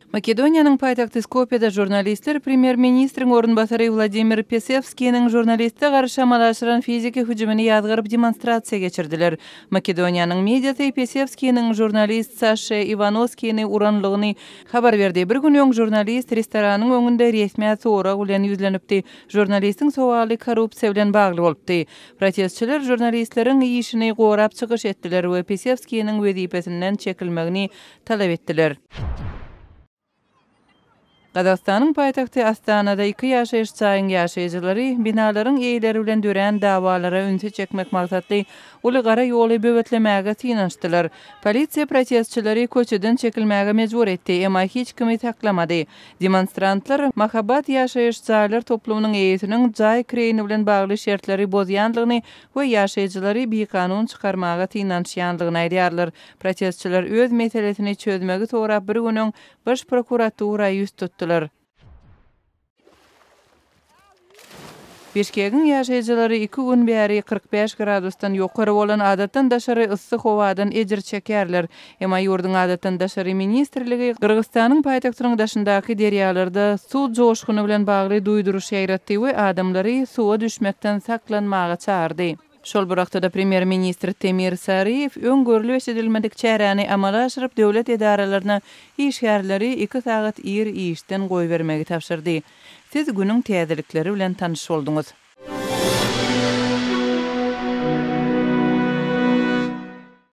Makedoniýanyň paýtagty Skopýada žurnalistler premýer-ministriň orunbasary Wladimir Pesewskiniň žurnaliste garşy amala aşyran fiziki hüjümini ýazgaryp demonstrasiýa geçirdiler. Makedoniýanyň mediasy Pesewskiniň žurnalist Saşe Iwanoskini uranlygyny habar berdi. Bir gün öň žurnalist restoranyň öňünde resmä sorag bilen ýüzlenipdi. Žurnalistiň sowaly korrupsiýa bilen bagly bolupdy. Protestçiler žurnalistleriň işini gorap çykyş etdiler we Pesewskiniň wezipesinden çekilmegini talap etdiler. Gazagystanyň paýtagty Astanada iki ýaşaýyş jaýyň ýaşaýjylary binalaryň eýeleri bilen dörän dawalara ünsi çekmek maksatly uly gara ýoly böwetlemäge synanyşdylar. Polisiýa protestçileri köçeden çekilmäge mejbur etdi, emma hiç kimi saklamady. Demonstrantlar Mahabat ýaşaýyş jaýlar toplumynyň eýesiniň jaý kireýini bilen bagly şertleri bozýandygyny we ýaşaýjylary bikanun çykarmaga synanyşýandygyny aýdýarlar. Protestçiler öz meselesini çözmegi sorap bir gün öň Baş prokuratura ýüz tutdular. Bişkegiň ýaşaýjylary iki gün bäri 45 gradusdan ýokary bolan adatdan daşary yssy howadan ejir çekýärler. Emma ýurduň adatdan daşary ministrligi Gyrgyzystanyň paýtagtynyň daşyndaky derýalarda suw joşguny bilen bagly duýduryş ýaýratdy we adamlary suwa düşmekden saklanmaga çagyrdy. Şol bir wagtda-da premýer-ministr Temir Saryýew öň görlüp-eşidilmedik çäräni amala aşyryp, döwlet edaralaryna işgärleri iki sagat ir işden goýbermegi tabşyrdy. Siz günüň täzelikleri bilen tanyş bolduňyz.